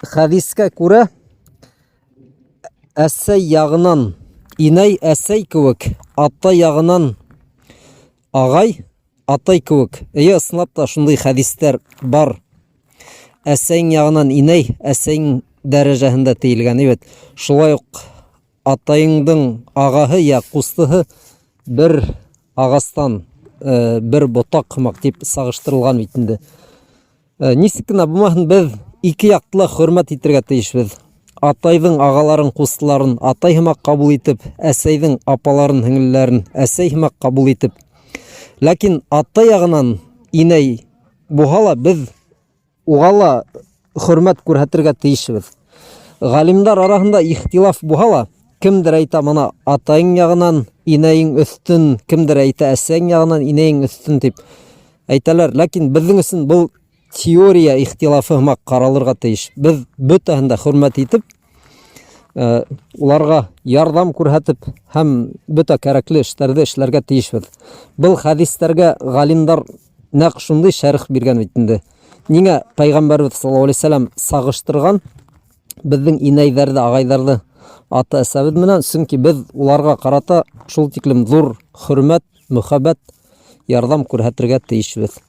Хәдискә күрә, әсәй ягынан инәй әсәй кеүек, атай ягынан ағай атай кеүек. Эйе, ысынлап та шундый хәдистәр бар. Әсәйң ягынан инәй, әсәйң дәрәҗәһендә диелгән бит. Шулай ук атайыңдың ағаһы я ҡустыһы бер ағастан, э, бер ботаҡ һымаҡ дип сағыштырылған бит инде. Э, нисек кенә булмаһын, беҙ ике яҡты ла хөрмәт итергә тейешбеҙ. Атайҙың ағаларын, ҡустыларын атай һымаҡ ҡабул итеп, әсәйҙең апаларын, һеңлеләрен әсәй һымаҡ ҡабул итеп. Ләкин атай яғынан инәй булһа ла, беҙ уға ла хөрмәт күрһәтергә тейешбеҙ. Ғалимдар араһында ихтилаф булһа ла, кемдер әйтә, мына атайың яғынан инәйең өҫтөн, кемдер әйтә, әсәйең яғынан инәйең өҫтөн тип әйтәләр. Ләкин беҙҙең өсөн был теория ихтилафы һымаҡ ҡаралырға тейеш. Беҙ бөтәһен дә хөрмәт итеп, э, уларға ярҙам күрһәтеп һәм бөтә кәрәкле эштәрҙе эшләргә тейешбеҙ. Был хәдистәргә ғалимдар нәҡ шундай шәрх биргән бит инде. Ниңә пәйғәмбәрбеҙ саллаллаһу алейһи вәсәләм сағыштырған беҙҙең инәйҙәрҙе, ағайҙарҙы ата-әсәбеҙ менән, сөнки беҙ уларға ҡарата шул тиклем ҙур хөрмәт, мөхәббәт, ярҙам күрһәтергә тейешбеҙ.